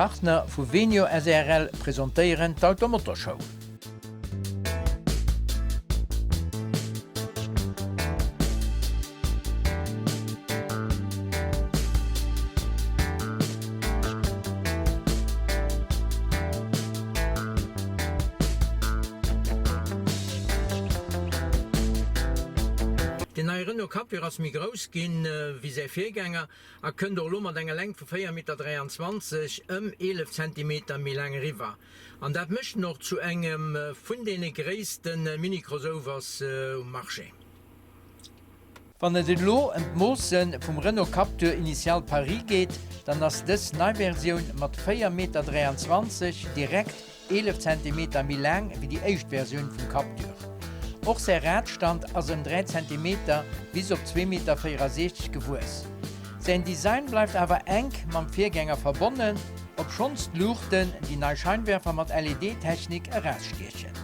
Partner vu Venio srl presentéieren d'Automotorshow. Den neie Renault Captur ass méi grouss ginn wéi säi Virgänger a kënnt och elo mat enger Längt vu 4 Meter 23 ëm 11 Zentimeter méi laang eriwwer. An dat mécht en och zu engem vun deene gréisste Mini-Crossovers um Marché. Wann et elo ëm d'Moosse vum Renault Captur Initiale Paris geet, dann ass dës nei Versioun mat 4 Meter 23 direkt 11 Zentimeter méi laang wéi déi éischt Versioun vum Captur. Och säi Radstand ass ëm 3 Zentimeter bis op 2 Meter 64 gewuess. Säin Design bleift awer enk mam Virgänger verbonnen, obschonns d'Luuchten déi nei Scheinwerfer mat LED-Technik erausstiechen.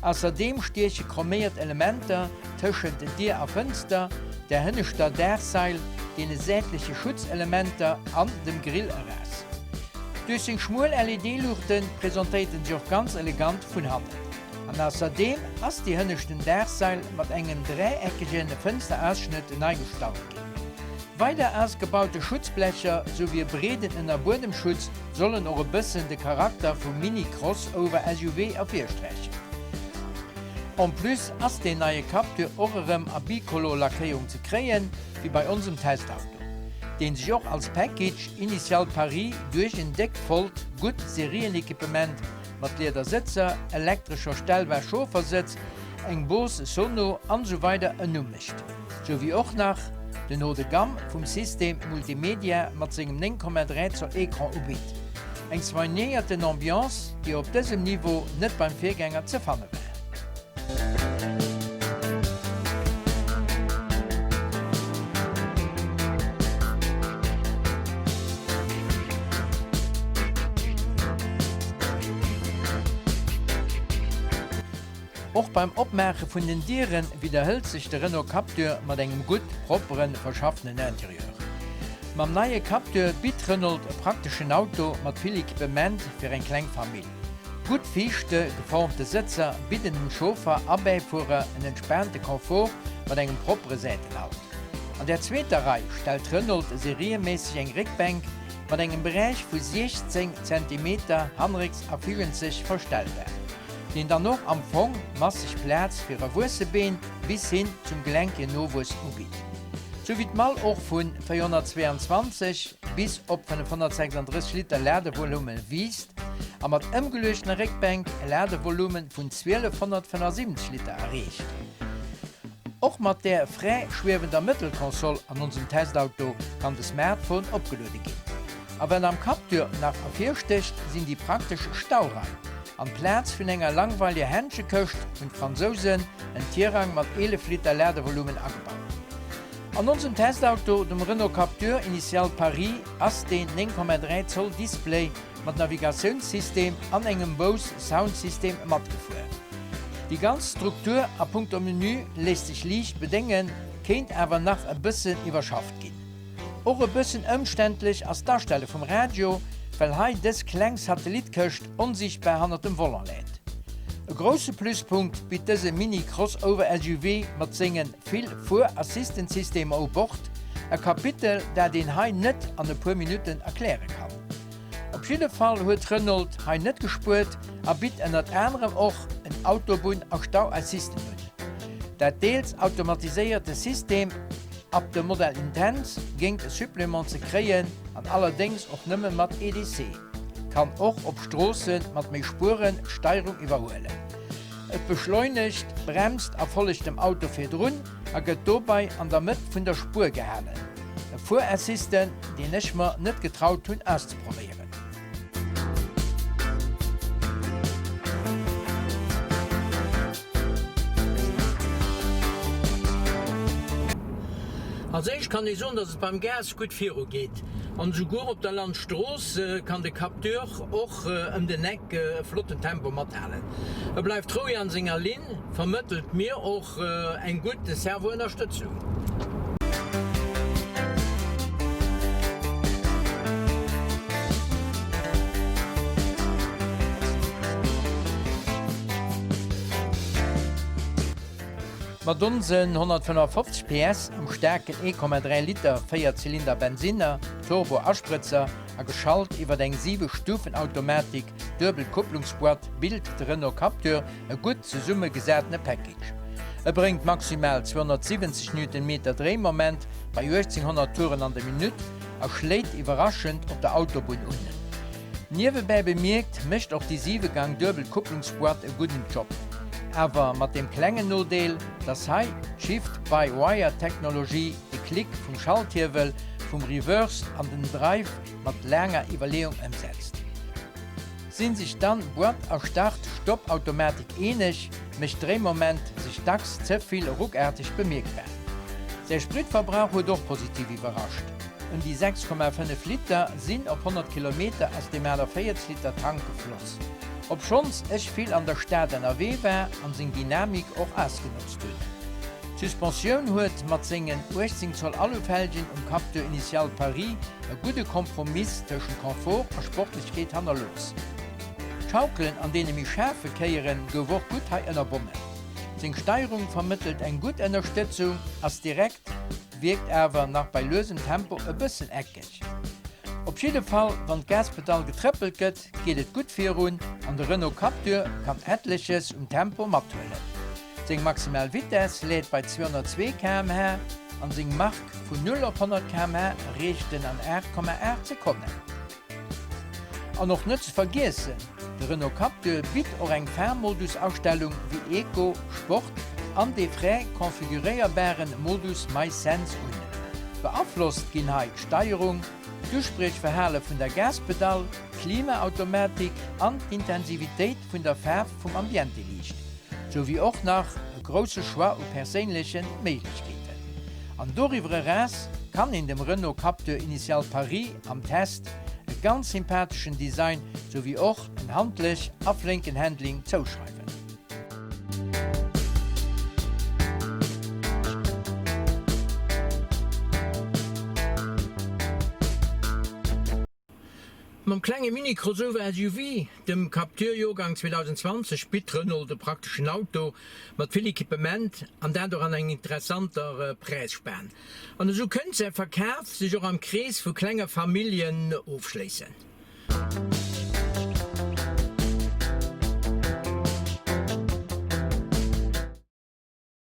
Ausserdeem stieche chroméiert Elementer tëschent Dier a Fënster, der hënneschter Daachsail, deene säitleche Schutzelementer an dem Grill eraus. Duerch seng schmuel LED-Luuchte presentéiert en sech och ganz elegant vun hannen. An ausserdeem ass déi hënneschten Daachsail mat engem dräieckege Fënsterausschnëtt nei gestalt ginn. Weider ausgebaute Schutzblecher souwéi e breeden Ënnerbuedemschutz sollen och e bëssen de Charakter vum Mini-Crossover SUV ervirsträchen. En plus ass deen neie Captur och erëm a Bicolor-Lackéierung ze kréien, wéi bei onsem Testauto, deen sech och als Package Initial Paris duerch en déckt vollt gutt Serienequipement mat Lieder Sëtzer, elektresch verstellbar Chauffersëtz, eng Bose Sono an esou weider en Numm mécht, sou wéi och nach den Haut de gamme vum System Multimedia mat sengem 9,3 Zoll Ecran ubitt. Eng soignéierten Ambiance, déi op dësem Niveau net beim Virgänger ze fanne war. Och beim Opmaache vun den Diere widderhëlt sech de Renault Captur mat engem gutt propperen, verschaffenen Interieur. Mam neie Captur bitt Renault e prakteschen Auto mat vill Equipement fir eng kleng Famill. Gutt viischte geformte Sëtzer bidden dem Chauffer a Bäifuerer en entspaante Confort mat engem proppere Säitenhalt. An der zweeter Rei stellt Renault serieméisseg eng Réckbänk mat engem Beräich vu 16 Zentimeter hannerécks a virenzeg verstellbar, deen dann och am Fong masseg Plaz fir erwuesse Been bis hin zum gelenke Nowuess ubitt. Sou wéi d'Mall och vu 422 bis op 536 Liter Ladevolume wiisst a mat ëmgeluechtene Réckbänk e Ladevolume vun 1275 Liter erreecht. Och mat där fräi schwiewender Mëttelkonsol an onsem Testauto kann de Smartphone opgeluede ginn. A wat am Captur nach ervirstécht, sinn déi praktesch Stauraim. An Plaz vun enger langweiliger Händschekëscht hunn d'Fransousen en Tirang mat 11 Liter Ladevolumen agebaut. An onsem Testauto, dem Renault Captur Initiale Paris, ass deen 9,3 Zoll Display mat Navigatiounssystem an engem Bose Soundsystem matgefuer. Déi ganz Struktur a punkto Menü léisst sech liicht bedéngen, kéint awer nach e bëssen iwwerschafft ginn. Och e bëssen ëmständlech ass d'Astelle vum Radio, well hei dës kleng Satellitkëscht onsiichtbar hannert dem Volant läit. E grousse Pluspunkt bitt dëse Mini-Crossover-SUV mat senge vill Fuer-Assistant-Systemer u Bord, e Kapitel dat een hei net an e puer Minutten erkläre kann. Op jidde Fall huet Renault hei net gespuert a bitt ënnert anerem och en Autobunn a Stauassistent un. Dat deels automatiséierte System ab dem Modell Intense géingt e Supplément ze kréien an allerdéngs och nëmme mat EDC. Kann och op Stroosse mat méi Spueren d'Steierung iwwerhuelen. Et beschleunegt, bremst a follegt dem Auto virdrun a gëtt dobei an der Mëtt vun der Spuer gehalen. E Fuerassistent, deen ech mer net getraut hunn auszeprobéieren. Als éischt kann ee soen, dass et beim Gas gutt viru geet an esouguer op der Landstrooss kann de Captur och ëm den Eck e flotten Tempo mathalen. E bleift roueg an senger Linn, vermëttelt mir och eng gutt Servoënnerstëtzung. Mat onsen 155 PS am staarken 1,3 Liter Véierzylinder Bensinner, Turbo-Asprëtzer a geschalt iwwert eng 7 Stufen-Automatik, duebel Kupplungsboîte, bilt de Renault Captur e gutt zesummegesatene Package. E bréngt maximal 270 Newtonmeter Dréimoment bei 1800 Touren an der Minutt a schléit iwwerraschend op der Autobunn un. Niewebäi bemierkt mécht och déi 7 Gang duebel Kupplungsboîte e gudden Job, awer mat deem klengen Nodeel, dass hei d'Shift-by-Wire Technologie de Klick vum Schalthiewel vum Reverse an den Drive mat laanger Iwwerleeung ëmsetzt. Sinn sech dann Boîte a Start-Stopp-Automatik eeneg, mécht Dréimoment sech dacks ze vill ruckaarteg bemierkbar. Säi Spritverbrauch huet och positiv iwwerrascht, ëm déi 6,5 Liter sinn op 100 Kilometer ass dem 48 Liter Tank gefloss. Obschonns ech vill an der Stad ënnerwee war an seng Dynamik och ausgenotzt hunn. D'Suspensioun huet mat sengen 18 Zoll Alufelgen um Captur Initial Paris e gudde Kompromiss tëschent Confort a Sportlechkeet hannerlooss. D'Schaukelen an deene méi schaarfe Kéiere gouf och gutt hei ënnerbonnen. Seng Steierung vermëttelt eng gutt Ënnerstëtzung, ass direkt, wierkt awer nach bei luesem Tempo e bëssen eckeg. Op jidde Fall, wann d'Gaspedall getrëppelt gëtt, geet et gutt virun an de Renault Captur kann etleches um Tempo mathuelen. Seng maximal Vitess läit bei 202 km/h an seng Mark vun 0 op 100 km/h erreecht en an 8,8 Sekonnen. An och net ze vergiessen, de Renault Captur bitt och eng Fahrmodusastellung wéi Eco, Sport an dee fräi konfiguréierbaren Modus My Sense un. Beaflosst ginn hei d'Steierung, d'Uspriechverhale vun der Gaspedall, d'Klimaautomatik an d'Intensivitéit vun der Faarf vum Ambienteliicht, sou wéi och nach e grousse Choix u perséinleche Méiglechkeeten. An doriwwer eraus kann een dem Renault Captur Initiale Paris am Test e ganz sympatheschen Design sou wéi och en handlech a flénken Handling zouschreiwen. Mam klenge Mini-Crossover SUV, dem Captur Joergang 2020, bitt Renault e prakteschen Auto mat vill Equipement an dat och an enger interessanter Präisspan. An esou kënnt säi Verkaf sech och am Krees vu klenge Familljen ofschléissen.